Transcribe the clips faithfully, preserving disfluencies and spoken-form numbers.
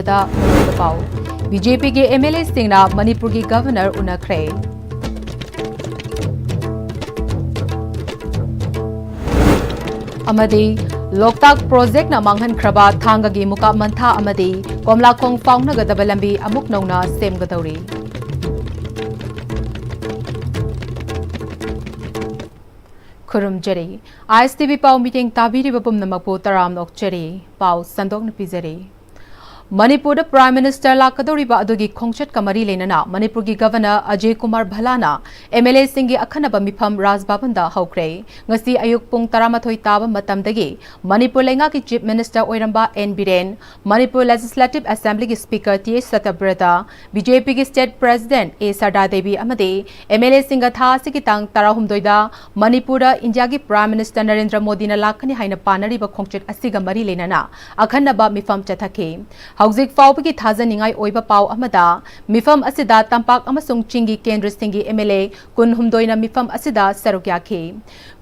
ꯕꯗ ꯃꯔꯨꯑꯣꯏꯕ ꯄꯥꯎ꯫ B J ꯄꯤꯒꯤ ꯑꯦꯝ ꯑꯦꯜ ꯑꯦꯁꯤꯡꯅ ꯃꯅꯤꯄꯨꯔꯒꯤ ꯒꯚꯔꯅꯔ ꯎꯅꯈ꯭ꯔꯦ꯫ ꯑꯃꯗꯤ ꯂꯣꯛꯇꯥꯛ ꯄ꯭ꯔꯣꯖꯦꯛꯅ ꯃꯥꯡꯍꯟꯈ꯭ꯔꯕ ꯊꯥꯡꯒꯒꯤ ꯃꯨꯀꯥ ꯃꯟꯊꯥ ꯑꯃꯗꯤ ꯀꯣꯝꯂꯥꯈꯣꯡ ꯐꯥꯎꯅꯒꯗꯕ ꯂꯝꯕꯤ ꯑꯃꯨꯛ ꯅꯧꯅ ꯁꯦꯝꯒꯗꯧꯔꯤ꯫ ꯈꯨꯔꯨꯝꯖꯔꯤ꯫ ꯑꯥꯏ ꯑꯦꯁ ꯇꯤ ꯚꯤ ꯄꯥꯎ ꯃꯤꯠꯌꯦꯡ ꯇꯥꯕꯤꯔꯤꯕ ꯄꯨꯝꯅꯃꯛꯄꯨ ꯇꯔꯥꯝꯅ ꯑꯣꯛꯆꯔꯤ꯫ ꯄꯥꯎ ꯁꯟꯗꯣꯛꯅ ꯄꯤꯖꯔꯤ꯫ ꯃꯅꯤꯄꯨꯔꯗ ꯄ꯭ꯔꯥꯏꯝ ꯃꯤꯅꯤꯁꯇꯔ ꯂꯥꯛꯀꯗꯧꯔꯤꯕ ꯑꯗꯨꯒꯤ ꯈꯣꯡꯆꯠꯀ ꯃꯔꯤ ꯂꯩꯅꯅ ꯃꯅꯤꯄꯨꯔꯒꯤ governor Ajay Kumar ꯚꯜꯂꯥꯅ M L ꯑꯦꯁꯤꯡꯒꯤ ꯑꯈꯟꯅꯕ ꯃꯤꯐꯝ ꯔꯥꯖ ꯚꯕꯟꯗ ꯍꯧꯈ꯭ꯔꯦ꯫ ꯉꯁꯤ ꯑꯌꯨꯛ ꯄꯨꯡ ꯇꯔꯥꯃꯥꯊꯣꯏ ꯇꯥꯕ ꯃꯇꯝꯗꯒꯤ ꯃꯅꯤꯄꯨꯔ ꯂꯩꯉꯥꯛꯀꯤ ꯆꯤꯐ ꯃꯤꯅꯤꯁꯇꯔ ꯑꯣꯏꯔꯝꯕ ꯑꯦꯟ ꯕꯤꯔꯦꯟ, ꯃꯅꯤꯄꯨꯔ ꯂꯦꯖꯤꯁꯂꯦꯇꯤꯚ ꯑꯦꯁꯦꯝꯕ꯭ꯂꯤꯒꯤ speaker T H Satyabrata, B J ꯄꯤꯒꯤ state president A Sharda Devi ꯑꯃꯗꯤ ꯑꯦꯝ ꯑꯦꯜ ꯑꯦꯁꯤꯡꯒ ꯊꯥ ꯑꯁꯤꯒꯤ ꯇꯥꯡ ꯇꯔꯥꯍꯨꯝꯗꯣꯏꯗ ꯃꯅꯤꯄꯨꯔꯗ ꯏꯟꯗꯤꯌꯥꯒꯤ ꯄ꯭ꯔꯥꯏꯝ ꯃꯤꯅꯤꯁꯇꯔ ꯅꯔꯦꯟꯗ꯭ꯔ ꯃꯣꯗꯤꯅ ꯂꯥꯛꯀꯅꯤ ꯍꯥꯏꯅ ꯄꯥꯅꯔꯤꯕ ꯈꯣꯡꯆꯠ ꯑꯁꯤꯒ ꯃꯔꯤ ꯂꯩꯅꯅ ꯑꯈꯟꯅꯕ ꯃꯤꯐꯝ ꯆꯠꯊꯈꯤ꯫ ꯍꯧꯖꯤꯛ ꯐꯥꯎꯕꯒꯤ ꯊꯥꯖꯅꯤꯡꯉꯥꯏ ꯑꯣꯏꯕ ꯄꯥꯎ ꯑꯃꯗ, ꯃꯤꯐꯝ ꯑꯁꯤꯗ ꯇꯝꯄꯥꯛ ꯑꯃꯁꯨꯡ ꯆꯤꯡꯒꯤ ꯀꯦꯟꯗ꯭ꯔꯁꯤꯡꯒꯤ ꯑꯦꯝ ꯑꯦꯜ ꯑꯦ ꯀꯨꯟꯍꯨꯝꯗꯣꯏꯅ ꯃꯤꯐꯝ ꯑꯁꯤꯗ ꯁꯔꯨꯛ ꯌꯥꯈꯤ꯫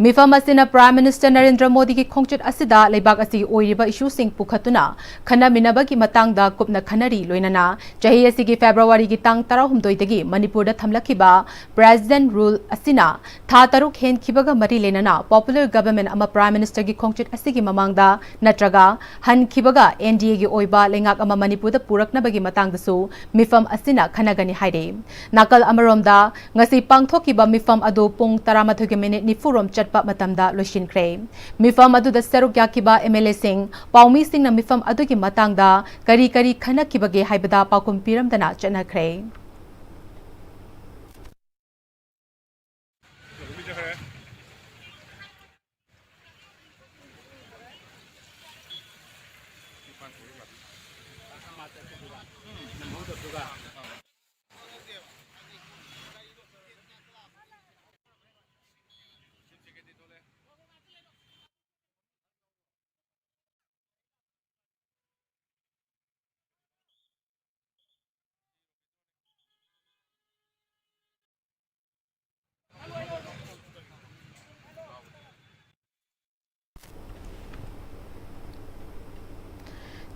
ꯃꯤꯐꯝ ꯑꯁꯤꯅ ꯄ꯭ꯔꯥꯏꯝ ꯃꯤꯅꯤꯁꯇꯔ ꯅꯔꯦꯟꯗ꯭ꯔ ꯃꯣꯗꯤꯒꯤ ꯈꯣꯡꯆꯠ ꯑꯁꯤꯗ ꯂꯩꯕꯥꯛ ꯑꯁꯤꯒꯤ ꯑꯣꯏꯔꯤꯕ ꯏꯁꯨꯁꯤꯡ ꯄꯨꯈꯠꯇꯨꯅ ꯈꯟꯅꯃꯤꯟꯅꯕꯒꯤ ꯃꯇꯥꯡꯗ ꯀꯨꯞꯅ ꯈꯟꯅꯔꯤ, ꯂꯣꯏꯅꯅ ꯆꯍꯤ ꯑꯁꯤꯒꯤ ꯐꯦꯕ꯭ꯔꯨꯋꯥꯔꯤꯒꯤ ꯇꯥꯡ ꯇꯔꯥꯍꯨꯝꯗꯣꯏꯗꯒꯤ ꯃꯅꯤꯄꯨꯔꯗ ꯊꯝꯂꯛꯈꯤꯕ ꯄ꯭ꯔꯦꯁꯤꯗꯦꯟꯠ ꯔꯨꯜ ꯑꯁꯤꯅ ꯊꯥ ꯇꯔꯨꯛ ꯍꯦꯟꯈꯤꯕꯒ ꯃꯔꯤ ꯂꯩꯅꯅ ꯄꯣꯄꯨꯂꯔ ꯒꯚꯔꯟꯃꯦꯟꯠ ꯑꯃ ꯄ꯭ꯔꯥꯏꯝ ꯃꯤꯅꯤꯁꯇꯔꯒꯤ ꯈꯣꯡꯆꯠ ꯑꯁꯤꯒꯤ ꯃꯃꯥꯡꯗ ꯅꯠꯇ꯭ꯔꯒ ꯍꯟꯈꯤꯕꯒ ꯑꯦꯟ ꯗꯤ ꯑꯦꯒꯤ ꯑꯣꯏꯕ ꯂꯩꯉꯥꯛ ꯑꯃ ꯃꯅꯤꯄꯨꯔꯗ ꯄꯨꯔꯛꯅꯕꯒꯤ ꯃꯇꯥꯡꯗꯁꯨ ꯃꯤꯐꯝ ꯑꯁꯤꯅ ꯈꯟꯅꯒꯅꯤ ꯍꯥꯏꯔꯤ꯫ ꯅꯥꯀꯜ ꯑꯃꯔꯣꯝꯗ, ꯉꯁꯤ ꯄꯥꯡꯊꯣꯛꯈꯤꯕ ꯃꯤꯐꯝ ꯑꯗꯨ ꯄꯨꯡ ꯇꯔꯥꯃꯥꯊꯣꯏꯒ ꯃꯤꯅꯤꯠ ꯅꯤꯐꯨ ꯔꯣꯝ ꯆꯠꯄ ꯃꯇꯝꯗ ꯂꯣꯏꯁꯤꯟꯈ꯭ꯔꯦ꯫ ꯃꯤꯐꯝ ꯑꯗꯨꯗ ꯁꯔꯨꯛ ꯌꯥꯈꯤꯕ ꯑꯦꯝ ꯑꯦꯜ ꯑꯦꯁꯤꯡ, ꯄꯥꯎꯃꯤꯁꯤꯡꯅ ꯃꯤꯐꯝ ꯑꯗꯨꯒꯤ ꯃꯇꯥꯡꯗ ꯀꯔꯤ ꯀꯔꯤ ꯈꯟꯅꯈꯤꯕꯒꯦ ꯍꯥꯏꯕꯗ ꯄꯥꯎꯈꯨꯝ ꯄꯤꯔꯝꯗꯅ ꯆꯠꯅꯈ꯭ꯔꯦ꯫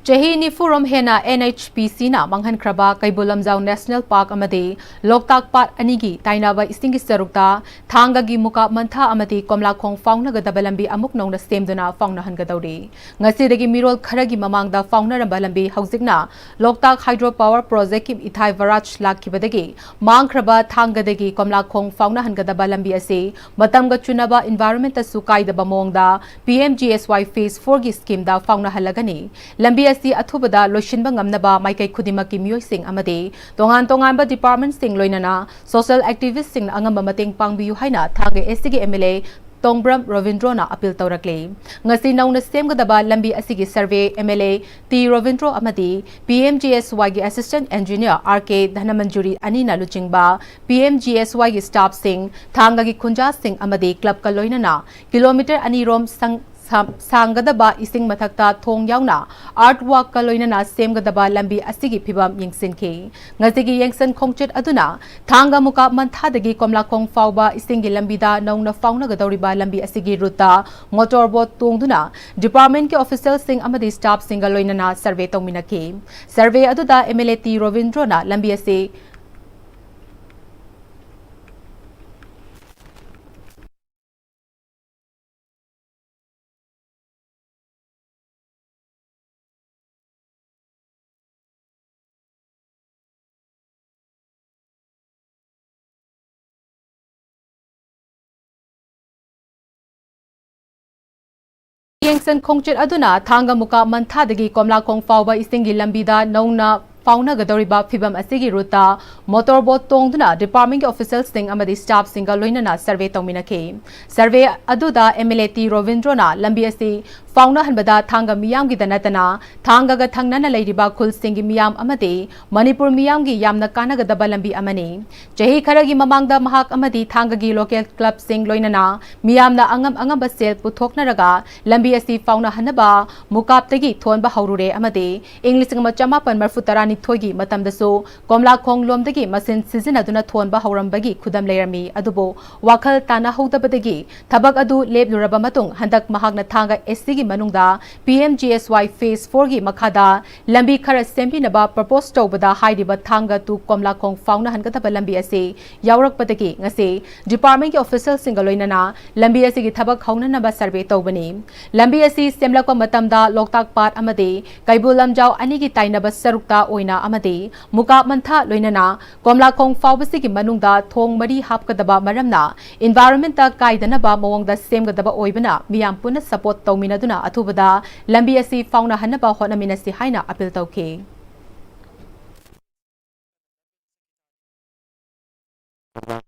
ꯆꯍꯤ ꯅꯤꯐꯨꯔꯣꯝ ꯍꯦꯟꯅ N H P Cꯅ ꯃꯥꯡꯍꯟꯈ꯭ꯔꯕ Keibul Lamjao National Park ꯑꯃꯗꯤ ꯂꯣꯛꯇꯥꯛ ꯄꯥꯠ ꯑꯅꯤꯒꯤ ꯇꯥꯏꯅꯕ ꯏꯁꯤꯡꯒꯤ ꯁꯔꯨꯛꯇ ꯊꯥꯡꯒꯒꯤ ꯃꯨꯀꯥ ꯃꯟꯊꯥ ꯑꯃꯗꯤ ꯀꯣꯝꯂꯥꯈꯣꯡ ꯐꯥꯎꯅꯒꯗꯕ ꯂꯝꯕꯤ ꯑꯃꯨꯛ ꯅꯧꯅ ꯁꯦꯝꯗꯨꯅ ꯐꯥꯎꯅꯍꯟꯒꯗꯧꯔꯤ꯫ ꯉꯁꯤꯗꯒꯤ ꯃꯤꯔꯣꯜ ꯈꯔꯒꯤ ꯃꯃꯥꯡꯗ ꯐꯥꯎꯅꯔꯝꯕ ꯂꯝꯕꯤ ꯍꯧꯖꯤꯛꯅ ꯂꯣꯛꯇꯥꯛ Hydro Power Projectꯀꯤ ꯏꯊꯥꯏ ꯕꯔꯥꯖ ꯂꯥꯛꯈꯤꯕꯗꯒꯤ ꯃꯥꯡꯈ꯭ꯔꯕ ꯊꯥꯡꯒꯗꯒꯤ ꯀꯣꯝꯂꯥꯈꯣꯡ ꯐꯥꯎꯅꯍꯟꯒꯗꯕ ꯂꯝꯕꯤ ꯑꯁꯤ ꯃꯇꯝꯒ ꯆꯨꯅꯕ environmentꯇꯁꯨ ꯀꯥꯏꯗꯕ ꯃꯑꯣꯡꯗ P M G S Y Phase Fourꯒꯤ schemeꯗ ꯐꯥꯎꯅꯍꯜꯂꯒꯅꯤ꯫ ꯂꯝꯕꯤ ꯑꯁꯤ ꯑꯊꯨꯕꯗ ꯂꯣꯏꯁꯤꯟꯕ ꯉꯝꯅꯕ ꯃꯥꯏꯀꯩ ꯈꯨꯗꯤꯡꯃꯛꯀꯤ ꯃꯤꯑꯣꯏꯁꯤꯡ ꯑꯃꯗꯤ ꯇꯣꯉꯥꯟ ꯇꯣꯉꯥꯟꯕ departmentꯁꯤꯡ ꯂꯣꯏꯅꯅ social activistꯁꯤꯡꯅ ꯑꯉꯝꯕ ꯃꯇꯦꯡ ꯄꯥꯡꯕꯤꯌꯨ ꯍꯥꯏꯅ ꯊꯥꯡꯒ Sꯒꯤ M L A Tongbram ꯔꯣꯕꯤꯟꯗ꯭ꯔꯣꯅ appeal ꯇꯧꯔꯛꯂꯤ꯫ ꯉꯁꯤ ꯅꯧꯅ ꯁꯦꯝꯒꯗꯕ ꯂꯝꯕꯤ ꯑꯁꯤꯒꯤ survey M L A T Robindro ꯑꯃꯗꯤ P M G S Yꯒꯤ Assistant Engineer R K Dhanamanjuri ꯑꯅꯤꯅ ꯂꯨꯆꯤꯡꯕ P M G S Yꯒꯤ staffꯁꯤꯡ, ꯊꯥꯡꯒꯒꯤ ꯈꯨꯟꯖꯥꯁꯤꯡ ꯑꯃꯗꯤ clubꯀ ꯂꯣꯏꯅꯅ kilometre ꯑꯅꯤꯔꯣꯝ ꯁꯪ-, ꯁꯥ-, ꯁꯥꯡꯒꯗꯕ ꯏꯁꯤꯡ ꯃꯊꯛꯇ ꯊꯣꯡ ꯌꯥꯎꯅ earthworkꯀ ꯂꯣꯏꯅꯅ ꯁꯦꯝꯒꯗꯕ ꯂꯝꯕꯤ ꯑꯁꯤꯒꯤ ꯐꯤꯚꯝ ꯌꯦꯡꯁꯤꯟꯈꯤ꯫ ꯉꯁꯤꯒꯤ ꯌꯦꯡꯁꯟ ꯈꯣꯡꯆꯠ ꯑꯗꯨꯅ ꯊꯥꯡꯒ ꯃꯨꯀꯥ ꯃꯟꯊꯥꯗꯒꯤ ꯀꯣꯝꯂꯥꯈꯣꯡ ꯐꯥꯎꯕ ꯏꯁꯤꯡꯒꯤ ꯂꯝꯕꯤꯗ ꯅꯧꯅ ꯐꯥꯎꯅꯒꯗꯧꯔꯤꯕ ꯂꯝꯕꯤ ꯑꯁꯤꯒꯤ routeꯇ motor boat ꯇꯣꯡꯗꯨꯅ departmentꯀꯤ officialꯁꯤꯡ ꯑꯃꯗꯤ staffꯁꯤꯡꯒ ꯂꯣꯏꯅꯅ survey ꯇꯧꯃꯤꯟꯅꯈꯤ꯫ Survey ꯑꯗꯨꯗ M L A T ꯔꯣꯕꯤꯟꯗ꯭ꯔꯣꯅ ꯂꯝꯕꯤ ꯑꯁꯤ ꯌꯦꯡꯁꯟ ꯈꯣꯡꯆꯠ ꯑꯗꯨꯅ ꯊꯥꯡꯒ ꯃꯨꯀꯥ ꯃꯟꯊꯥꯗꯒꯤ ꯀꯣꯝꯂꯥꯈꯣꯡ ꯐꯥꯎꯕ ꯏꯁꯤꯡꯒꯤ ꯂꯝꯕꯤꯗ ꯅꯧꯅ ꯐꯥꯎꯅꯒꯗꯧꯔꯤꯕ ꯐꯤꯚꯝ ꯑꯁꯤꯒꯤ routeꯇ motor boat ꯇꯣꯡꯗꯨꯅ departmentꯀꯤ officialꯁꯤꯡ ꯑꯃꯗꯤ staffꯁꯤꯡꯒ ꯂꯣꯏꯅꯅ survey ꯇꯧꯃꯤꯟꯅꯈꯤ꯫ Survey ꯑꯗꯨꯗ M L A T ꯔꯣꯕꯤꯟꯗ꯭ꯔꯣꯅ ꯂꯝꯕꯤ ꯑꯁꯤ ꯐꯥꯎꯅꯍꯟꯕꯗ ꯊꯥꯡꯒ ꯃꯤꯌꯥꯝꯒꯤꯗ ꯅꯠꯇꯅ ꯊꯥꯡꯒꯒ ꯊꯪꯅꯅ ꯂꯩꯔꯤꯕ ꯈꯨꯜꯁꯤꯡꯒꯤ ꯃꯤꯌꯥꯝ ꯑꯃꯗꯤ ꯃꯅꯤꯄꯨꯔ ꯃꯤꯌꯥꯝꯒꯤ ꯌꯥꯝꯅ ꯀꯥꯟꯅꯒꯗꯕ ꯂꯝꯕꯤ ꯑꯃꯅꯤ꯫ ꯆꯍꯤ ꯈꯔꯒꯤ ꯃꯃꯥꯡꯗ ꯃꯍꯥꯛ ꯑꯃꯗꯤ ꯊꯥꯡꯒꯒꯤ local clubꯁꯤꯡ ꯂꯣꯏꯅꯅ ꯃꯤꯌꯥꯝꯅ ꯑꯉꯝ ꯑꯉꯝꯕ ꯁꯦꯜ ꯄꯨꯊꯣꯛꯅꯔꯒ ꯂꯝꯕꯤ ꯑꯁꯤ ꯐꯥꯎꯅꯍꯟꯅꯕ ꯃꯨꯀꯥꯞꯇꯒꯤ ꯊꯣꯟꯕ ꯍꯧꯔꯨꯔꯦ ꯑꯃꯗꯤ ꯏꯪ ꯂꯤꯁꯤꯡ ꯑꯃ ꯆꯃꯥꯄꯟ ꯃꯔꯤꯐꯨ ꯇꯔꯥꯅꯤꯄꯥꯟ ꯊꯣꯏꯒꯤ ꯃꯇꯝꯗꯁꯨ ꯀꯣꯝꯂꯥꯈꯣꯡ ꯂꯣꯝꯗꯒꯤ ꯃꯁꯤꯟ ꯁꯤꯖꯤꯟꯅꯗꯨꯅ ꯊꯣꯟꯕ ꯍꯧꯔꯝꯕꯒꯤ ꯈꯨꯗꯝ ꯂꯩꯔꯝꯃꯤ꯫ ꯑꯗꯨꯕꯨ ꯋꯥꯈꯜ ꯇꯥꯅꯍꯧꯗꯕꯗꯒꯤ ꯊꯕꯛ ꯑꯗꯨ ꯂꯦꯞꯂꯨꯔꯕ ꯃꯇꯨꯡ, ꯍꯟꯗꯛ ꯃꯍꯥꯛꯅ ꯊꯥꯡꯒ S Cꯒꯤ ꯃꯅꯨꯡꯗ P M G S Y Phase fourꯒꯤ ꯃꯈꯥꯗ ꯂꯝꯕꯤ ꯈꯔ ꯁꯦꯝꯕꯤꯅꯕ propose ꯇꯧꯕꯗ, ꯍꯥꯏꯔꯤꯕ ꯊꯥꯡꯒ to ꯀꯣꯝꯂꯥꯈꯣꯡ ꯐꯥꯎꯅꯍꯟꯒꯗꯕ ꯂꯝꯕꯤ ꯑꯁꯤ ꯌꯥꯎꯔꯛꯄꯗꯒꯤ ꯉꯁꯤ departmentꯀꯤ officialꯁꯤꯡꯒ ꯂꯣꯏꯅꯅ ꯂꯝꯕꯤ ꯑꯁꯤꯒꯤ ꯊꯕꯛ ꯍꯧꯅꯅꯕ survey ꯇꯧꯕꯅꯤ꯫ ꯂꯝꯕꯤ ꯑꯁꯤ ꯁꯦꯝꯂꯛꯄ ꯃꯇꯝꯗ ꯂꯣꯛꯇꯥꯛ ꯄꯥꯠ ꯑꯃꯗꯤ ꯀꯩꯕꯨꯜ ꯂꯝꯖꯥꯎ ꯑꯅꯤꯒꯤ ꯇꯥꯏꯅꯕ ꯁꯔꯨꯛꯇ ꯑꯣꯏꯅ ꯑꯃꯗꯤ ꯃꯨꯀꯥꯞ ꯃꯟꯊꯥ ꯂꯣꯏꯅꯅ ꯀꯣꯝꯂꯥꯈꯣꯡ ꯐꯥꯎꯕꯁꯤꯒꯤ ꯃꯅꯨꯡꯗ ꯊꯣꯡ ꯃꯔꯤ ꯍꯥꯞꯀꯗꯕ ꯃꯔꯝꯅ environmentꯇ ꯀꯥꯏꯗꯅꯕ ꯃꯑꯣꯡꯗ ꯁꯦꯝꯒꯗꯕ ꯑꯣꯏꯕꯅ ꯃꯤꯌꯥꯝ ꯄꯨꯟꯅ support ꯇꯧꯃꯤꯟꯅꯗꯨꯅ ꯑꯊꯨꯕꯗ ꯂꯝꯕꯤ ꯑꯁꯤ ꯐꯥꯎꯅꯍꯟꯅꯕ ꯍꯣꯠꯅꯃꯤꯟꯅꯁꯤ ꯍꯥꯏꯅ appeal ꯇꯧꯈꯤ꯫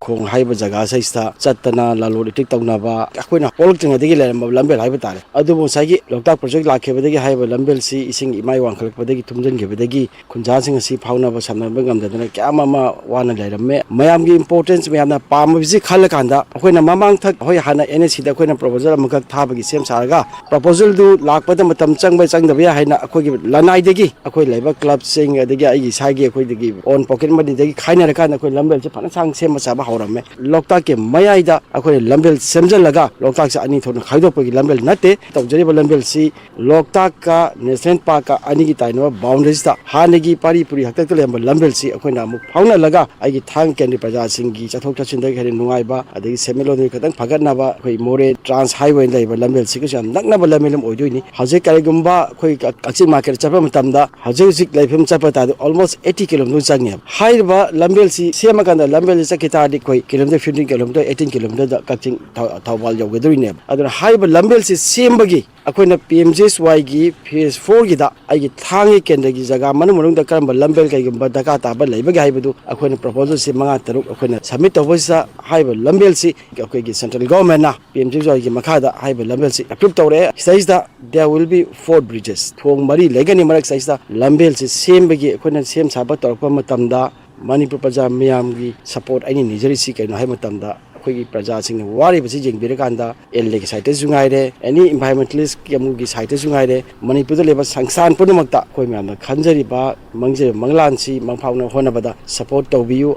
ꯈꯣꯡ ꯍꯥꯏꯕ ꯖꯒꯥꯁꯤꯗ ꯆꯠꯇꯅ ꯂꯂꯣꯟ ꯏꯇꯤꯛ ꯇꯧꯅꯕ, ꯑꯩꯈꯣꯏꯅ ꯄꯣꯛꯂꯛꯇ꯭ꯔꯤꯉꯩꯗꯒꯤ ꯂꯩꯔꯝꯕ ꯂꯝꯕꯦꯜ ꯍꯥꯏꯕ ꯇꯥꯔꯦ꯫ ꯑꯗꯨꯕꯨ ꯉꯁꯥꯏꯒꯤ ꯂꯣꯛꯇꯥꯛ ꯄ꯭ꯔꯣꯖꯦꯛ ꯂꯥꯛꯈꯤꯕꯗꯒꯤ ꯍꯥꯏꯔꯤꯕ ꯂꯝꯕꯦꯜꯁꯤ ꯏꯁꯤꯡ ꯏꯃꯥꯏ ꯋꯥꯡꯈꯠꯂꯛꯄꯗꯒꯤ ꯊꯨꯝꯖꯤꯟꯈꯤꯕꯗꯒꯤ ꯈꯨꯟꯖꯥꯁꯤꯡ ꯑꯁꯤ ꯐꯥꯎꯅꯕ ꯁꯝꯅꯕ ꯉꯝꯗꯗꯅ ꯀꯌꯥꯝ ꯑꯃ ꯋꯥꯅ ꯂꯩꯔꯝꯃꯦ꯫ ꯃꯌꯥꯝꯒꯤ importance, ꯃꯌꯥꯝꯅ ꯄꯥꯝꯕꯁꯤ ꯈꯜꯂꯀꯥꯟꯗ ꯑꯩꯈꯣꯏꯅ ꯃꯃꯥꯡꯊꯛ, ꯑꯩꯈꯣꯏ ꯍꯥꯟꯅ N S Cꯗ ꯑꯩꯈꯣꯏꯅ proposal ꯑꯃꯈꯛ ꯊꯥꯕꯒꯤ ꯁꯦꯝ ꯁꯥꯔꯒ, proposalꯗꯨ ꯂꯥꯛꯄꯗ ꯃꯇꯝ ꯆꯪꯕ ꯆꯪꯗꯕ ꯌꯥꯏ ꯍꯥꯏꯅ ꯑꯩꯈꯣꯏꯒꯤ ꯂꯅꯥꯏꯗꯒꯤ ꯑꯩꯈꯣꯏ ꯂꯩꯕ clubꯁꯤꯡ, ꯑꯗꯒꯤ ꯑꯩꯒꯤ ꯏꯁꯥꯒꯤ, ꯑꯩꯈꯣꯏꯗꯒꯤ own pocket moneyꯗꯒꯤ ꯈꯥꯏꯅꯔꯀꯥꯟꯗ ꯑꯩꯈꯣꯏ ꯂꯝꯕꯦꯜꯁꯦ ꯐꯖꯅ ꯁꯥꯡ ꯁꯦꯝꯕ ꯁꯥꯕ ꯍꯧꯔꯝꯃꯦ꯫ ꯂꯣꯛꯇꯥꯛꯀꯤ ꯃꯌꯥꯏꯗ ꯑꯩꯈꯣꯏꯅ ꯂꯝꯕꯦꯜ ꯁꯦꯝꯖꯤꯜꯂꯒ, ꯂꯣꯛꯇꯥꯛꯁꯦ ꯑꯅꯤ ꯊꯣꯛꯅ ꯈꯥꯏꯗꯣꯛꯄꯒꯤ ꯂꯝꯕꯦꯜ ꯅꯠꯇꯦ꯫ ꯇꯧꯖꯔꯤꯕ ꯂꯝꯕꯦꯜꯁꯤ ꯂꯣꯛꯇꯥꯛꯀ national parkꯀ ꯑꯅꯤꯒꯤ ꯇꯥꯏꯅꯕ boundaryꯁꯤꯗ ꯍꯥꯟꯅꯒꯤ ꯄꯥꯔꯤ ꯄꯨꯔꯤ ꯍꯥꯛꯇꯛꯇ ꯂꯩꯔꯝꯕ ꯂꯝꯕꯦꯜꯁꯤ ꯑꯩꯈꯣꯏꯅ ꯑꯃꯨꯛ ꯐꯥꯎꯅꯍꯜꯂꯒ, ꯑꯩꯒꯤ ꯊꯥꯡꯒ ꯀꯦꯟꯗ꯭ꯔꯒꯤ ꯄ꯭ꯔꯖꯥꯁꯤꯡꯒꯤ ꯆꯠꯊꯣꯛ ꯆꯠꯁꯤꯟꯗꯒꯤ ꯍꯦꯟꯅ ꯅꯨꯡꯉꯥꯏꯕ, ꯑꯗꯒꯤ ꯁꯦꯟꯃꯤꯠꯂꯣꯟꯗꯒꯤ ꯈꯤꯇꯪ ꯐꯒꯠꯅꯕ, ꯑꯩꯈꯣꯏ ꯃꯣꯔꯦ trans highway ꯑꯣꯏꯅ ꯂꯩꯔꯤꯕ ꯂꯝꯕꯦꯜꯁꯤꯒꯁꯨ ꯌꯥꯝ ꯅꯛꯅꯕ ꯂꯝꯕꯦꯜ ꯑꯃ ꯑꯣꯏꯗꯣꯏꯅꯤ꯫ ꯍꯧꯖꯤꯛ ꯀꯔꯤꯒꯨꯝꯕ ꯑꯩꯈꯣꯏ ꯀꯛꯆꯤꯡ market ꯆꯠꯄ ꯃꯇꯝꯗ, ꯍꯧꯖꯤꯛ ꯍꯧꯖꯤꯛ ꯂꯩꯐꯝ ꯆꯠꯄ ꯇꯥꯔꯗꯤ almost eighty kilometre ꯆꯪꯉꯦꯕ꯫ ꯍꯥꯏꯔꯤꯕ ꯂꯝꯕꯦꯜꯁꯤ ꯁꯦꯝꯃꯀꯥꯟꯗ, ꯂꯝꯕꯦꯜꯁꯤ ꯆꯠꯈꯤ ꯇꯥꯔꯗꯤ ꯑꯩꯈꯣꯏ kilometre fifteen kilometre, eighteen kilometre ꯀꯛꯆꯤꯡ ꯊꯧ-, ꯊꯧꯕꯥꯜ ꯌꯧꯒꯗꯣꯏꯅꯦꯕ꯫ ꯑꯗꯨꯅ ꯍꯥꯏꯔꯤꯕ ꯂꯝꯕꯦꯜꯁꯤ ꯁꯦꯝꯕꯒꯤ ꯑꯩꯈꯣꯏꯅ P M G S Yꯒꯤ phase fourꯒꯤꯗ ꯑꯩꯒꯤ ꯊꯥꯡꯒꯤ ꯀꯦꯟꯗ꯭ꯔꯒꯤ ꯖꯒꯥ ꯃꯅꯨꯡ ꯃꯅꯨꯡꯗ ꯀꯔꯝꯕ ꯂꯝꯕꯦꯜ ꯀꯩꯒꯨꯝꯕ ꯗꯔꯀꯥꯔ ꯇꯥꯕ ꯂꯩꯕꯒꯦ ꯍꯥꯏꯕꯗꯨ ꯑꯩꯈꯣꯏꯅ proposalꯁꯤ ꯃꯉꯥ ꯇꯔꯨꯛ ꯑꯩꯈꯣꯏꯅ submit ꯇꯧꯕꯁꯤꯗ, ꯍꯥꯏꯔꯤꯕ ꯂꯝꯕꯦꯜꯁꯤ ꯑꯩꯈꯣꯏꯒꯤ central governmentꯅ P M G S Yꯒꯤ ꯃꯈꯥꯗ ꯍꯥꯏꯔꯤꯕ ꯂꯝꯕꯦꯜꯁꯤ approve ꯇꯧꯔꯛꯑꯦ꯫ ꯁꯤꯗꯩꯁꯤꯗ there will be four bridges, ꯊꯣꯡ ꯃꯔꯤ ꯂꯩꯒꯅꯤ꯫ ꯃꯔꯛ ꯁꯤꯗꯩꯁꯤꯗ ꯂꯝꯕꯦꯜꯁꯤ ꯁꯦꯝꯕꯒꯤ ꯑꯩꯈꯣꯏꯅ ꯁꯦꯝ ꯁꯥꯕ ꯇꯧꯔꯛꯄ ꯃꯇꯝꯗ ꯃꯅꯤꯄꯨꯔ ꯄ꯭ꯔꯖꯥ ꯃꯤꯌꯥꯝꯒꯤ support ꯑꯩꯅ ꯅꯤꯖꯔꯤꯁꯤ ꯀꯩꯅꯣ ꯍꯥꯏꯕ ꯃꯇꯝꯗ, ꯑꯩꯈꯣꯏꯒꯤ ꯄ꯭ꯔꯖꯥꯁꯤꯡꯅ ꯋꯥꯔꯤꯕꯁꯤ ꯌꯦꯡꯕꯤꯔꯀꯥꯟꯗ ꯑꯦꯜ ꯑꯦꯒꯤ ꯁꯥꯏꯠꯇꯁꯨ ꯉꯥꯏꯔꯦ, ꯑꯦꯅꯤ ꯏꯟꯚꯥꯏꯔꯣꯟꯃꯦꯟꯇꯦꯂꯤꯁ ꯑꯃꯒꯤ ꯁꯥꯏꯠꯇꯁꯨ ꯉꯥꯏꯔꯦ, ꯃꯅꯤꯄꯨꯔꯗ ꯂꯩꯕ ꯁꯪꯁꯊꯥꯟ ꯄꯨꯝꯅꯃꯛꯇ ꯑꯩꯈꯣꯏ ꯃꯌꯥꯝꯅ ꯈꯟꯖꯔꯤꯕ ꯃꯪꯖꯔꯤꯕ ꯃꯪꯂꯥꯟꯁꯤ ꯃꯪꯐꯥꯎꯅ ꯍꯣꯠꯅꯕꯗ ꯁꯄꯣꯔꯠ ꯇꯧꯕꯤꯌꯨ꯫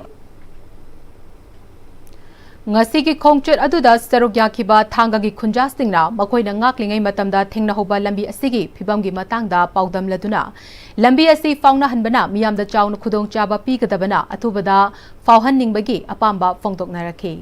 ꯉꯁꯤꯒꯤ ꯈꯣꯡꯆꯠ ꯑꯗꯨꯗ ꯁꯔꯨꯛ ꯌꯥꯈꯤꯕ ꯊꯥꯡꯒꯒꯤ ꯈꯨꯟꯖꯥꯁꯤꯡꯅ ꯃꯈꯣꯏꯅ ꯉꯥꯛꯂꯤꯉꯩ ꯃꯇꯝꯗ ꯊꯦꯡꯅꯍꯧꯕ ꯂꯝꯕꯤ ꯑꯁꯤꯒꯤ ꯐꯤꯕꯝꯒꯤ ꯃꯇꯥꯡꯗ ꯄꯥꯎꯗꯝꯂꯗꯨꯅ, ꯂꯝꯕꯤ ꯑꯁꯤ ꯐꯥꯎꯅꯍꯟꯕꯅ ꯃꯤꯌꯥꯝꯗ ꯆꯥꯎꯅ ꯈꯨꯗꯣꯡꯆꯥꯕ ꯄꯤꯒꯗꯕꯅ ꯑꯊꯨꯕꯗ ꯐꯥꯎꯍꯟꯅꯤꯡꯕꯒꯤ ꯑꯄꯥꯝꯕ ꯐꯣꯡꯗꯣꯛꯅꯔꯛꯈꯤ꯫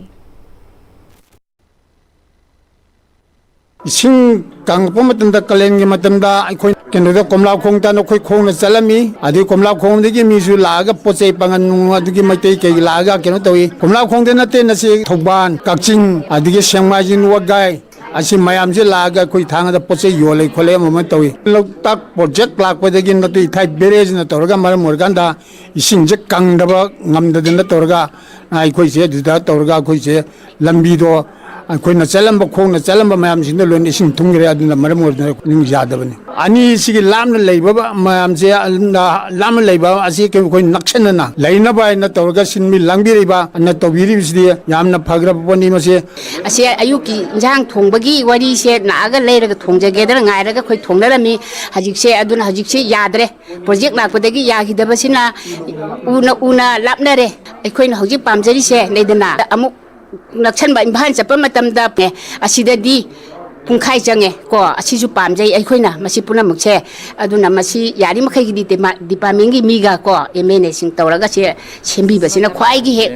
ꯏꯁꯤꯡ ꯀꯪꯉꯛꯄ ꯃꯇꯝꯗ, ꯀꯥꯂꯦꯟꯒꯤ ꯃꯇꯝꯗ ꯑꯩꯈꯣꯏ ꯀꯩꯅꯣꯗ ꯀꯣꯝꯂꯥꯈꯣꯡ ꯇꯥꯟꯅ ꯑꯩꯈꯣꯏ ꯈꯣꯡꯅ ꯆꯠꯂꯝꯃꯤ꯫ ꯑꯗꯩ ꯀꯣꯝꯂꯥꯈꯣꯡꯗꯒꯤ ꯃꯤꯁꯨ ꯂꯥꯛꯑꯒ ꯄꯣꯠ ꯆꯩ ꯄꯥꯉꯟ ꯅꯨꯡ ꯑꯗꯨꯒꯤ ꯃꯩꯇꯩ ꯀꯩ ꯂꯥꯛꯑꯒ ꯀꯩꯅꯣ ꯇꯧꯏ꯫ ꯀꯣꯝꯂꯥꯈꯣꯡꯗ ꯅꯠꯇꯦ, ꯅꯁꯤ ꯊꯧꯕꯥꯜ, ꯀꯛꯆꯤꯡ, ꯑꯗꯒꯤ ꯁꯦꯡꯃꯥꯏꯖꯤꯡ, ꯋꯥꯒꯥꯏ, ꯑꯁꯤ ꯃꯌꯥꯝꯁꯦ ꯂꯥꯛꯑꯒ ꯑꯩꯈꯣꯏ ꯊꯥꯡꯒꯗ ꯄꯣꯠ ꯆꯩ ꯌꯣꯜꯂꯦ ꯈꯣꯠꯂꯦ ꯑꯃ ꯑꯃ ꯇꯧꯏ꯫ ꯂꯣꯛꯇꯥꯛ ꯄ꯭ꯔꯣꯖꯦꯛ ꯂꯥꯛꯄꯗꯒꯤ ꯅꯠꯇꯦ, ꯏꯊꯥꯏ ꯕꯦꯔꯦꯖꯅ ꯇꯧꯔꯒ ꯃꯔꯝ ꯑꯣꯏꯔꯀꯥꯟꯗ ꯏꯁꯤꯡꯁꯦ ꯀꯪꯗꯕ ꯉꯝꯗꯗꯅ ꯇꯧꯔꯒ ꯑꯩꯈꯣꯏꯁꯦ ꯑꯗꯨꯗ ꯇꯧꯔꯒ ꯑꯩꯈꯣꯏꯁꯦ ꯂꯝꯕꯤꯗꯣ ꯑꯩꯈꯣꯏꯅ ꯆꯠꯂꯝꯕ, ꯈꯣꯡꯅ ꯆꯠꯂꯝꯕ ꯃꯌꯥꯝꯁꯤꯡꯗꯣ ꯂꯣꯏꯅ ꯏꯁꯤꯡ ꯊꯨꯝꯈ꯭ꯔꯦ꯫ ꯑꯗꯨꯅ ꯃꯔꯝ ꯑꯣꯏꯗꯅ ꯌꯥꯗꯕꯅꯤ꯫ ꯑꯅꯤꯁꯤꯒꯤ ꯂꯥꯞꯅ ꯂꯩꯕ ꯃꯌꯥꯝꯁꯦ, ꯂꯥꯞꯅ ꯂꯩꯕ ꯑꯁꯤ ꯑꯩꯈꯣꯏ ꯅꯛꯁꯟꯅꯅ ꯂꯩꯅꯕ ꯍꯥꯏꯅ ꯇꯧꯔꯒ ꯁꯤꯟꯕꯤ ꯂꯥꯡꯕꯤꯔꯤꯕ, ꯑꯗꯨꯅ ꯇꯧꯕꯤꯔꯤꯕꯁꯤꯗꯤ ꯌꯥꯝꯅ ꯐꯈ꯭ꯔꯕ ꯄꯣꯠꯅꯤ꯫ ꯃꯁꯤ ꯑꯁꯤ ꯑꯌꯨꯛꯀꯤ ꯏꯟꯁꯥꯡ ꯊꯣꯡꯕꯒꯤ ꯋꯥꯔꯤꯁꯦ ꯂꯥꯛꯑꯒ ꯂꯩꯔꯒ ꯊꯣꯡꯖꯒꯦꯗꯅ ꯉꯥꯏꯔꯒ ꯑꯩꯈꯣꯏ ꯊꯣꯡꯅꯔꯝꯃꯤ꯫ ꯍꯧꯖꯤꯛꯁꯦ, ꯑꯗꯨꯅ ꯍꯧꯖꯤꯛꯁꯦ ꯌꯥꯗ꯭ꯔꯦ꯫ ꯄ꯭ꯔꯣꯖꯦꯛ ꯂꯥꯛꯄꯗꯒꯤ ꯌꯥꯈꯤꯗꯕꯁꯤꯅ ꯎꯅ ꯎꯅ ꯂꯥꯞꯅꯔꯦ꯫ ꯑꯩꯈꯣꯏꯅ ꯍꯧꯖꯤꯛ ꯄꯥꯝꯖꯔꯤꯁꯦ, ꯂꯩꯗꯅ, ꯑꯃꯨꯛ ꯅꯛꯁꯟꯕ ꯏꯝꯐꯥꯜ ꯆꯠꯄ ꯃꯇꯝꯗ ꯑꯁꯤꯗꯗꯤ ꯄꯨꯡꯈꯥꯏ ꯆꯪꯉꯦ ꯀꯣ꯫ ꯑꯁꯤꯁꯨ ꯄꯥꯝꯖꯩ ꯑꯩꯈꯣꯏꯅ ꯃꯁꯤ ꯄꯨꯝꯅꯃꯛꯁꯦ꯫ ꯑꯗꯨꯅ ꯃꯁꯤ ꯌꯥꯔꯤꯃꯈꯩꯒꯤꯗꯤ ꯗꯤꯃꯥ-, ꯗꯤꯄꯥꯔꯠꯃꯦꯟꯒꯤ ꯃꯤꯒ ꯀꯣ, ꯑꯦꯝ ꯑꯦꯟ ꯑꯦꯁꯤꯡ ꯇꯧꯔꯒ ꯁꯦ ꯁꯦꯝꯕꯤꯕꯁꯤꯅ ꯈ꯭ꯋꯥꯏꯒꯤ ꯍꯦꯛ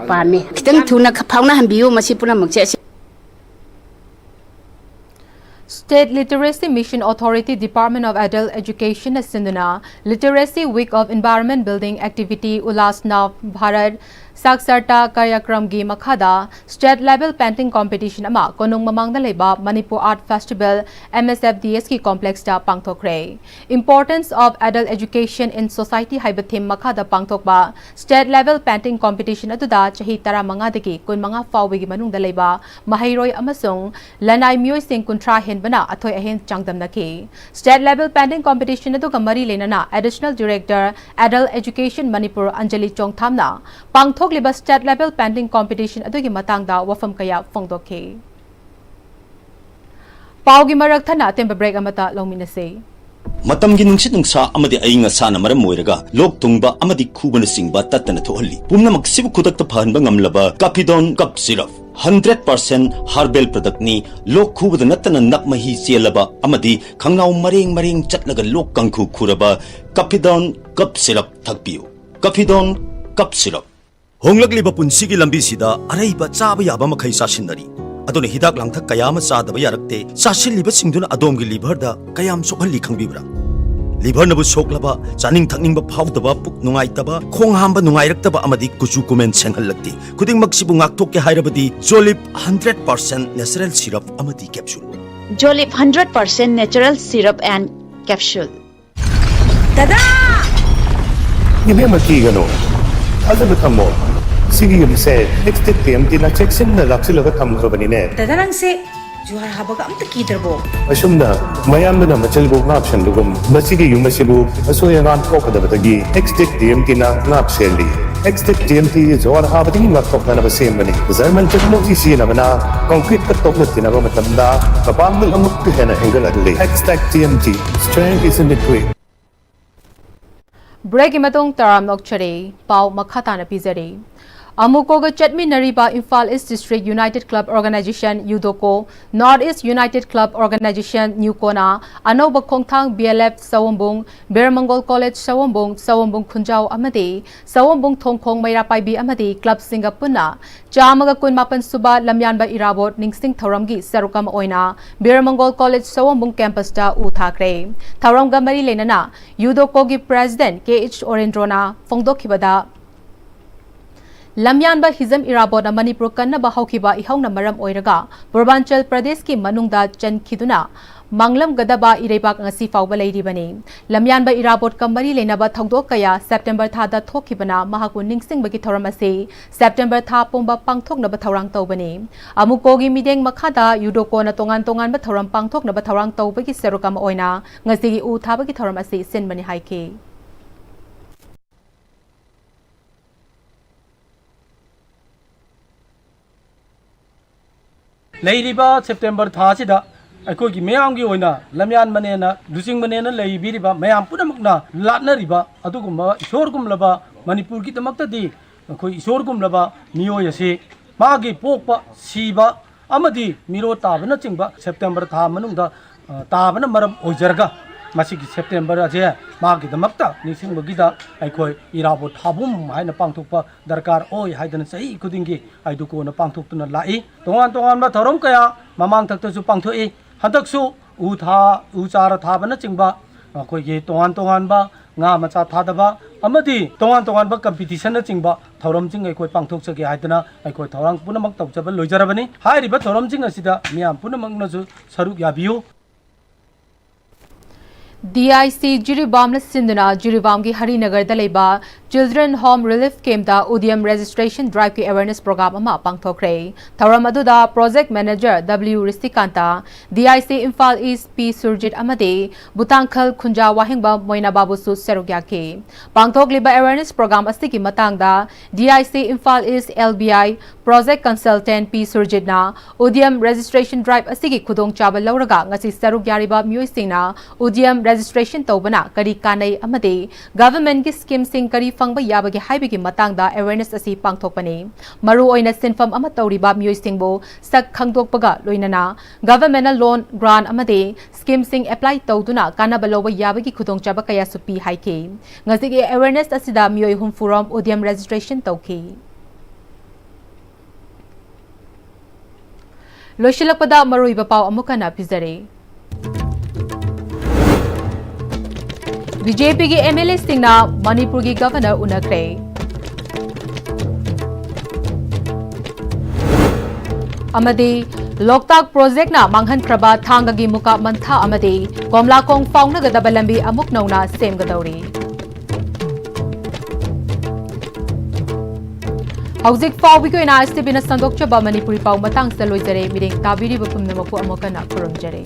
ꯄꯥꯝꯃꯦ꯫ ꯈꯤꯇꯪ ꯊꯨꯅ ꯐꯥꯎꯅꯍꯟꯕꯤꯌꯨ ꯃꯁꯤ ꯄꯨꯝꯅꯃꯛꯁꯦ꯫ State Literacy Mission Authority, Department of Adult Education ꯅ ꯁꯤꯟꯗꯨꯅ Literacy Week of Environment Building Activity, Ulhas Nav Bharat Saksharta Karyakram ꯒꯤ ꯃꯈꯥꯗ State Level Painting Competition ꯑꯃ ꯀꯣꯅꯨꯡ ꯃꯃꯥꯡꯗ ꯂꯩꯕ Manipur Art Festival, M S F D S ꯀꯤ complex ꯇ ꯄꯥꯡꯊꯣꯛꯈ꯭ꯔꯦ꯫ Importance of Adult Education in Society ꯍꯥꯏꯕ theme ꯃꯈꯥꯗ ꯄꯥꯡꯊꯣꯛꯄ State Level Painting Competition ꯑꯗꯨꯗ ꯆꯍꯤ ꯇꯔꯥꯃꯉꯥꯗꯒꯤ ꯀꯨꯟꯃꯉꯥ ꯐꯥꯎꯕꯒꯤ ꯃꯅꯨꯡꯗ ꯂꯩꯕ ꯃꯍꯩꯔꯣꯏ ꯑꯃꯁꯨꯡ ꯂꯅꯥꯏ ꯃꯤꯑꯣꯏꯁꯤꯡ ꯀꯨꯟꯊ꯭ꯔꯥ ꯍꯦꯟꯕꯅ ꯑꯊꯣꯏ ꯑꯍꯦꯟ ꯆꯥꯡꯗꯝꯅꯈꯤ꯫ State Level Painting Competition ꯑꯗꯨꯒ ꯃꯔꯤ ꯂꯩꯅꯅ Additional Director, Adult Education, Manipur, Anjali ꯆꯣꯡꯊꯥꯝꯅ ꯄꯥꯡꯊꯣꯛ ꯊꯣꯛꯂꯤꯕ state level painting competition ꯑꯗꯨꯒꯤ ꯃꯇꯥꯡꯗ ꯋꯥꯐꯝ ꯀꯌꯥ ꯐꯣꯡꯗꯣꯛꯈꯤ꯫ ꯄꯥꯎꯒꯤ ꯃꯔꯛ ꯊꯠꯅ ꯑꯇꯦꯟꯕ break ꯑꯃꯇ ꯂꯧꯃꯤꯟꯅꯁꯤ꯫ ꯃꯇꯝꯒꯤ ꯅꯨꯡꯁꯤꯠ ꯅꯨꯡꯁꯥ ꯑꯃꯗꯤ ꯑꯏꯪ ꯑꯁꯥꯅ ꯃꯔꯝ ꯑꯣꯏꯔꯒ ꯂꯣꯛ ꯊꯨꯡꯕ ꯑꯃꯗꯤ ꯈꯨꯕꯅꯆꯤꯡꯕ ꯇꯠꯇꯅ ꯊꯣꯛꯍꯜꯂꯤ꯫ ꯄꯨꯝꯅꯃꯛꯁꯤꯕꯨ ꯈꯨꯗꯛꯇ ꯐꯍꯟꯕ ꯉꯝꯂꯕ Capidon Cough Syrup, hundred percent herbal product ꯅꯤ꯫ ꯂꯣꯛ ꯈꯨꯕꯗ ꯅꯠꯇꯅ ꯅꯞ ꯃꯍꯤ ꯆꯦꯜꯂꯕ ꯑꯃꯗꯤ ꯈꯪꯅꯥꯎ ꯃꯔꯦꯡ ꯃꯔꯦꯡ ꯆꯠꯂꯒ ꯂꯣꯛ ꯀꯥꯡꯈꯨ ꯈꯨꯔꯕ Capidon Cough Syrup ꯊꯛꯄꯤꯌꯨ꯫ Capidon Cough Syrup꯫ ꯍꯣꯡꯂꯛꯂꯤꯕ ꯄꯨꯟꯁꯤꯒꯤ ꯂꯝꯕꯤꯁꯤꯗ ꯑꯔꯩꯕ ꯆꯥꯕ ꯌꯥꯕ ꯃꯈꯩ ꯆꯥꯁꯤꯟꯅꯔꯤ꯫ ꯑꯗꯨꯅ ꯍꯤꯗꯥꯛ ꯂꯥꯡꯊꯛ ꯀꯌꯥ ꯑꯃ ꯆꯥꯗꯕ ꯌꯥꯔꯛꯇꯦ꯫ ꯆꯥꯁꯤꯜꯂꯤꯕꯁꯤꯡꯗꯨꯅ ꯑꯗꯣꯝꯒꯤ liver ꯗ ꯀꯌꯥꯝ ꯁꯣꯛꯍꯜꯂꯤ ꯈꯪꯕꯤꯕ꯭ꯔꯥ? Liver ꯅꯕꯨ ꯁꯣꯛꯂꯕ, ꯆꯥꯅꯤꯡ ꯊꯛꯅꯤꯡꯕ ꯐꯥꯎꯗꯕ, ꯄꯨꯛ ꯅꯨꯡꯉꯥꯏꯇꯕ, ꯈꯣꯡ ꯍꯥꯝꯕ ꯅꯨꯡꯉꯥꯏꯔꯛꯇꯕ ꯑꯃꯗꯤ ꯀꯨꯆꯨ ꯀꯨꯃꯦꯟ ꯁꯦꯡꯍꯜꯂꯛꯇꯦ꯫ ꯈꯨꯗꯤꯡꯃꯛꯁꯤꯕꯨ ꯉꯥꯛꯊꯣꯛꯀꯦ ꯍꯥꯏꯔꯕꯗꯤ Jolib hundred percent natural syrup ꯑꯃꯗꯤ capsule꯫ Jolib hundred percent natural syrup and capsule. ꯗꯗꯥ! ꯏꯕꯦꯝꯃ, ꯀꯤꯒꯅꯨ, ꯊꯥꯖꯕ ꯊꯝꯃꯣ꯫ ꯁꯤꯒꯤ ꯌꯨꯝꯁꯦ ꯑꯦꯛꯁꯇꯦꯛ ꯇꯤ ꯑꯦꯝ ꯇꯤꯅ ꯆꯦꯛꯁꯤꯟꯅ ꯂꯥꯛꯁꯤꯜꯂꯒ ꯊꯝꯈ꯭ꯔꯕꯅꯤꯅꯦ꯫ ꯗꯗꯥ, ꯅꯪꯁꯦ ꯖꯨꯍꯥꯔ ꯍꯥꯕꯒ ꯑꯝꯇ ꯀꯤꯗ꯭ꯔꯕꯣ? ꯑꯁꯨꯝꯅ ꯃꯌꯥꯝꯗꯨꯅ ꯃꯆꯤꯜꯕꯨ ꯉꯥꯛꯁꯦꯟꯕꯒꯨꯝ, ꯃꯁꯤꯒꯤ ꯌꯨꯝ ꯑꯁꯤꯕꯨ ꯑꯁꯣꯏ ꯑꯉꯥꯝ ꯊꯣꯛꯀꯗꯕꯗꯒꯤ ꯑꯦꯛꯁꯇꯦꯛ ꯇꯤ ꯑꯦꯝ ꯇꯤꯅ ꯉꯥꯛ ꯁꯦꯜꯂꯤ꯫ ꯑꯦꯛꯁꯇꯦꯛ ꯇꯤ ꯑꯦꯝ ꯇꯤ ꯖꯨꯍꯥꯔ ꯍꯥꯕꯗꯒꯤ ꯉꯥꯛꯊꯣꯛꯅꯅꯕ ꯁꯦꯝꯕꯅꯤ꯫ ꯖꯔꯃꯟ ꯇꯦꯛꯅꯣꯂꯣꯖꯤ ꯁꯤꯖꯤꯟꯅꯕꯅ ꯀꯪꯀ꯭ꯔꯤꯠꯇ ꯇꯣꯛꯅ ꯇꯤꯟꯅꯕ ꯃꯇꯝꯗ ꯃꯄꯥꯡꯒꯜ ꯑꯃꯨꯛꯀ ꯍꯦꯟꯅ ꯍꯦꯟꯒꯠꯍꯜꯂꯤ꯫ ꯑꯦꯛꯁꯇꯦꯛ T M T, strength is in the grit. Break ꯀꯤ ꯃꯇꯨꯡ ꯇꯔꯥꯝꯅ ꯑꯣꯛꯆꯔꯤ꯫ ꯄꯥꯎ ꯃꯈꯥ ꯇꯥꯅ ꯄꯤꯖꯔꯤ꯫ ꯑꯃꯨꯀꯣꯒ ꯆꯠꯃꯤꯟꯅꯔꯤꯕ Imphal East District United Club Organisation, ꯌꯨꯗꯣꯀꯣ, North East United Club Organisation, ꯅ꯭ꯌꯨꯀꯣꯅ ꯑꯅꯧꯕ ꯈꯣꯡꯊꯥꯡ ꯕꯤ ꯑꯦꯜ ꯑꯦꯐ ꯁꯋꯣꯝꯕꯨꯡ, ꯕꯤꯔꯃꯪꯒꯣꯜ ꯀꯣꯂꯦꯖ ꯁꯋꯣꯝꯕꯨꯡ, ꯁꯋꯣꯝꯕꯨꯡ ꯈꯨꯟꯖꯥꯎ ꯑꯃꯗꯤ ꯁꯋꯣꯝꯕꯨꯡ ꯊꯣꯡꯈꯣꯡ ꯃꯩꯔꯥ ꯄꯥꯏꯕꯤ ꯑꯃꯗꯤ ꯀ꯭ꯂꯕꯁꯤꯡꯒ ꯄꯨꯟꯅ ꯆꯥꯝꯃꯒ ꯀꯨꯟꯃꯥꯄꯟ ꯁꯨꯕ ꯂꯝꯌꯥꯟꯕ ꯏꯔꯥꯕꯣꯠ ꯅꯤꯡꯁꯤꯡ ꯊꯧꯔꯝꯒꯤ ꯁꯔꯨꯛ ꯑꯃ ꯑꯣꯏꯅ ꯕꯤꯔꯃꯪꯒꯣꯜ ꯀꯣꯂꯦꯖ ꯁꯋꯣꯝꯕꯨꯡ ꯀꯦꯝꯄꯁꯇ ꯎ ꯊꯥꯈ꯭ꯔꯦ꯫ ꯊꯧꯔꯝꯒ ꯃꯔꯤ ꯂꯩꯅꯅ ꯌꯨꯗꯣꯀꯣꯒꯤ ꯄ꯭ꯔꯦꯁꯤꯗꯦꯟꯠ ꯀꯦ ꯑꯩꯆ ꯑꯣꯔꯦꯟꯗ꯭ꯔꯣꯅ ꯐꯣꯡꯗꯣꯛꯈꯤꯕꯗ, ꯂꯝꯌꯥꯟꯕ ꯍꯤꯖꯝ ꯏꯔꯥꯕꯣꯠꯅ ꯃꯅꯤꯄꯨꯔ ꯀꯟꯅꯕ ꯍꯧꯈꯤꯕ ꯏꯍꯧꯅ ꯃꯔꯝ ꯑꯣꯏꯔꯒ ꯄꯨꯔꯕꯥꯟꯆꯜ ꯄ꯭ꯔꯗꯦꯁꯀꯤ ꯃꯅꯨꯡꯗ ꯆꯟꯈꯤꯗꯨꯅ ꯃꯥꯡꯂꯝꯒꯗꯕ ꯏꯔꯩꯕꯥꯛ ꯉꯁꯤ ꯐꯥꯎꯕ ꯂꯩꯔꯤꯕꯅꯤ꯫ ꯂꯝꯌꯥꯟꯕ ꯏꯔꯥꯕꯣꯠꯀ ꯃꯔꯤ ꯂꯩꯅꯕ ꯊꯧꯗꯣꯛ ꯀꯌꯥ ꯁꯦꯞꯇꯦꯝꯕꯔ ꯊꯥꯗ ꯊꯣꯛꯈꯤꯕꯅ ꯃꯍꯥꯛꯄꯨ ꯅꯤꯡꯁꯤꯡꯕꯒꯤ ꯊꯧꯔꯝ ꯑꯁꯤ ꯁꯦꯞꯇꯦꯝꯕꯔ ꯊꯥ ꯄꯨꯝꯕ ꯄꯥꯡꯊꯣꯛꯅꯕ ꯊꯧꯔꯥꯡ ꯇꯧꯕꯅꯤ꯫ ꯑꯃꯨꯀꯣꯒꯤ ꯃꯤꯠꯌꯦꯡ ꯃꯈꯥꯗ ꯌꯨꯗꯣꯀꯣꯅ ꯇꯣꯉꯥꯟ ꯇꯣꯉꯥꯟꯕ ꯊꯧꯔꯝ ꯄꯥꯡꯊꯣꯛꯅꯕ ꯊꯧꯔꯥꯡ ꯇꯧꯕꯒꯤ ꯁꯔꯨꯛ ꯑꯃ ꯑꯣꯏꯅ ꯉꯁꯤꯒꯤ ꯎ ꯊꯥꯕꯒꯤ ꯊꯧꯔꯝ ꯑꯁꯤ ꯁꯤꯟꯕꯅꯤ ꯍꯥꯏꯈꯤ꯫ ꯂꯩꯔꯤꯕ ꯁꯦꯞꯇꯦꯝꯕꯔ ꯊꯥ ꯑꯁꯤꯗ ꯑꯩꯈꯣꯏꯒꯤ ꯃꯤꯌꯥꯝꯒꯤ ꯑꯣꯏꯅ ꯂꯝꯌꯥꯟꯕꯅꯦꯅ, ꯂꯨꯆꯤꯡꯕꯅꯦꯅ ꯂꯩꯕꯤꯔꯤꯕ ꯃꯌꯥꯝ ꯄꯨꯝꯅꯃꯛꯅ ꯂꯥꯠꯅꯔꯤꯕ ꯑꯗꯨꯒꯨꯝꯕ ꯏꯁꯣꯔꯒꯨꯝꯂꯕ ꯃꯅꯤꯄꯨꯔꯒꯤꯗꯃꯛꯇꯗꯤ ꯑꯩꯈꯣꯏ ꯏꯁꯣꯔꯒꯨꯝꯂꯕ ꯃꯤꯑꯣꯏ ꯑꯁꯤ ꯃꯥꯒꯤ ꯄꯣꯛꯄ, ꯁꯤꯕ ꯑꯃꯗꯤ ꯃꯤꯔꯣ ꯇꯥꯕꯅꯆꯤꯡꯕ ꯁꯦꯞꯇꯦꯝꯕꯔ ꯊꯥ ꯃꯅꯨꯡꯗ, ꯑ, ꯇꯥꯕꯅ ꯃꯔꯝ ꯑꯣꯏꯖꯔꯒ ꯃꯁꯤꯒꯤ ꯁꯦꯞꯇꯦꯝꯕꯔ ꯑꯁꯦ ꯃꯥꯒꯤꯗꯃꯛꯇ ꯅꯤꯡꯁꯤꯡꯕꯒꯤꯗ ꯑꯩꯈꯣꯏ ꯏꯔꯥꯕꯣꯠ ꯊꯥꯕꯨꯝ ꯍꯥꯏꯅ ꯄꯥꯡꯊꯣꯛꯄ ꯗꯔꯀꯥꯔ ꯑꯣꯏ ꯍꯥꯏꯗꯅ ꯆꯍꯤ ꯈꯨꯗꯤꯡꯒꯤ ꯑꯩꯗꯨ ꯀꯣꯟꯅ ꯄꯥꯡꯊꯣꯛꯇꯨꯅ ꯂꯥꯛꯏ꯫ ꯇꯣꯉꯥꯟ ꯇꯣꯉꯥꯟꯕ ꯊꯧꯔꯝ ꯀꯌꯥ ꯃꯃꯥꯡꯊꯛꯇꯁꯨ ꯄꯥꯡꯊꯣꯛꯏ꯫ ꯍꯟꯗꯛꯁꯨ ꯎ ꯊꯥ-, ꯎ ꯆꯥꯔ ꯊꯥꯕꯅꯆꯤꯡꯕ, ꯑꯩꯈꯣꯏꯒꯤ ꯇꯣꯉꯥꯟ ꯇꯣꯉꯥꯟꯕ ꯉꯥ ꯃꯆꯥ ꯊꯥꯗꯕ ꯑꯃꯗꯤ ꯇꯣꯉꯥꯟ ꯇꯣꯉꯥꯟꯕ ꯀꯝꯄꯤꯇꯤꯁꯟꯅꯆꯤꯡꯕ ꯊꯧꯔꯝꯁꯤꯡ ꯑꯩꯈꯣꯏ ꯄꯥꯡꯊꯣꯛꯆꯒꯦ ꯍꯥꯏꯗꯅ ꯑꯩꯈꯣꯏ ꯊꯧꯔꯥꯡ ꯄꯨꯝꯅꯃꯛ ꯇꯧꯖꯕ ꯂꯣꯏꯖꯔꯕꯅꯤ꯫ ꯍꯥꯏꯔꯤꯕ ꯊꯧꯔꯝꯁꯤꯡ ꯑꯁꯤꯗ ꯃꯤꯌꯥꯝ ꯄꯨꯝꯅꯃꯛꯅꯁꯨ ꯁꯔꯨꯛ ꯌꯥꯕꯤꯌꯨ꯫ DIC ꯖꯤꯔꯤꯕꯥꯝꯅ ꯁꯤꯟꯗꯨꯅ ꯖꯤꯔꯤꯕꯥꯝꯒꯤ ꯍꯔꯤꯅꯒꯔꯗ ꯂꯩꯕ Children Home Relief Campꯇ ꯎꯗꯤꯌꯝ Registration Driveꯀꯤ awareness program ꯑꯃ ꯄꯥꯡꯊꯣꯛꯈ꯭ꯔꯦ꯫ ꯊꯧꯔꯝ ꯑꯗꯨꯗ Project Manager W ꯔꯤꯁꯤꯀꯥꯟꯇ, DIC Imphal ꯏꯁ ꯄꯤ ꯁꯨꯔꯖꯤꯠ ꯑꯃꯗꯤ ꯕꯨꯇꯥꯡꯈꯜ ꯈꯨꯟꯖꯥ ꯋꯥꯍꯦꯡꯕꯝ ꯃꯣꯏꯅꯥꯕꯥꯕꯨꯁꯨ ꯁꯔꯨꯛ ꯌꯥꯈꯤ꯫ ꯄꯥꯡꯊꯣꯛꯂꯤꯕ awareness program ꯑꯁꯤꯒꯤ ꯃꯇꯥꯡꯗ DIC ꯏꯝꯐꯥꯜ ꯏꯁ LBI Project Consultant ꯄꯤ ꯁꯨꯔꯖꯤꯠꯅ ꯎꯗꯤꯌꯝ Registration Drive ꯑꯁꯤꯒꯤ ꯈꯨꯗꯣꯡꯆꯥꯕ ꯂꯧꯔꯒ ꯉꯁꯤ ꯁꯔꯨꯛ ꯌꯥꯔꯤꯕ ꯃꯤꯑꯣꯏꯁꯤꯡꯅ ꯎꯗꯤꯌꯝ registration ꯇꯧꯕꯅ ꯀꯔꯤ ꯀꯥꯟꯅꯩ ꯑꯃꯗꯤ governmentꯀꯤ schemeꯁꯤꯡ ꯀꯔꯤ ꯐꯪꯕ ꯌꯥꯕꯒꯦ ꯍꯥꯏꯕꯒꯤ ꯃꯇꯥꯡꯗ awareness ꯑꯁꯤ ꯄꯥꯡꯊꯣꯛꯄꯅꯤ꯫ ꯃꯔꯨꯑꯣꯏꯅ ꯁꯤꯟꯐꯝ ꯑꯃ ꯇꯧꯔꯤꯕ ꯃꯤꯑꯣꯏꯁꯤꯡꯕꯨ ꯁꯛ ꯈꯪꯗꯣꯛꯄꯒ ꯂꯣꯏꯅꯅ governmentꯅ loan, grant ꯑꯃꯗꯤ schemeꯁꯤꯡ apply ꯇꯧꯗꯨꯅ ꯀꯥꯟꯅꯕ ꯂꯧꯕ ꯌꯥꯕꯒꯤ ꯈꯨꯗꯣꯡꯆꯥꯕ ꯀꯌꯥꯁꯨ ꯄꯤ ꯍꯥꯏꯈꯤ꯫ ꯉꯁꯤꯒꯤ awareness ꯑꯁꯤꯗ ꯃꯤꯑꯣꯏ ꯍꯨꯝꯐꯨ ꯔꯣꯝ ꯎꯗꯤꯌꯝ registration ꯇꯧꯈꯤ꯫ ꯂꯣꯏꯁꯤꯜꯂꯛꯄꯗ ꯃꯔꯨꯑꯣꯏꯕ ꯄꯥꯎ ꯑꯃꯨꯛ ꯍꯟꯅ ꯄꯤꯖꯔꯤ꯫ BJPꯒꯤ MLAꯁꯤꯡꯅ ꯃꯅꯤꯄꯨꯔꯒꯤ governor ꯎꯅꯈ꯭ꯔꯦ꯫ ꯑꯃꯗꯤ ꯂꯣꯛꯇꯥꯛ projectꯅ ꯃꯥꯡꯍꯟꯈ꯭ꯔꯕ ꯊꯥꯡꯒꯒꯤ ꯃꯨꯀꯥ ꯃꯟꯊꯥ ꯑꯃꯗꯤ ꯀꯣꯝꯂꯥꯈꯣꯡ ꯐꯥꯎꯅꯒꯗꯕ ꯂꯝꯕꯤ ꯑꯃꯨꯛ ꯅꯧꯅ ꯁꯦꯝꯒꯗꯧꯔꯤ꯫ ꯍꯧꯖꯤꯛ ꯐꯥꯎꯕꯒꯤ ꯑꯣꯏꯅ STVꯅ ꯁꯟꯗꯣꯛꯆꯕ ꯃꯅꯤꯄꯨꯔꯤ ꯄꯥꯎ ꯃꯇꯥꯡꯁꯤꯗ ꯂꯣꯏꯖꯔꯦ꯫ ꯃꯤꯠꯌꯦꯡ ꯇꯥꯕꯤꯔꯤꯕ ꯄꯨꯝꯅꯃꯛꯄꯨ ꯑꯃꯨꯛ ꯍꯟꯅ ꯈꯨꯔꯨꯝꯖꯔꯤ꯫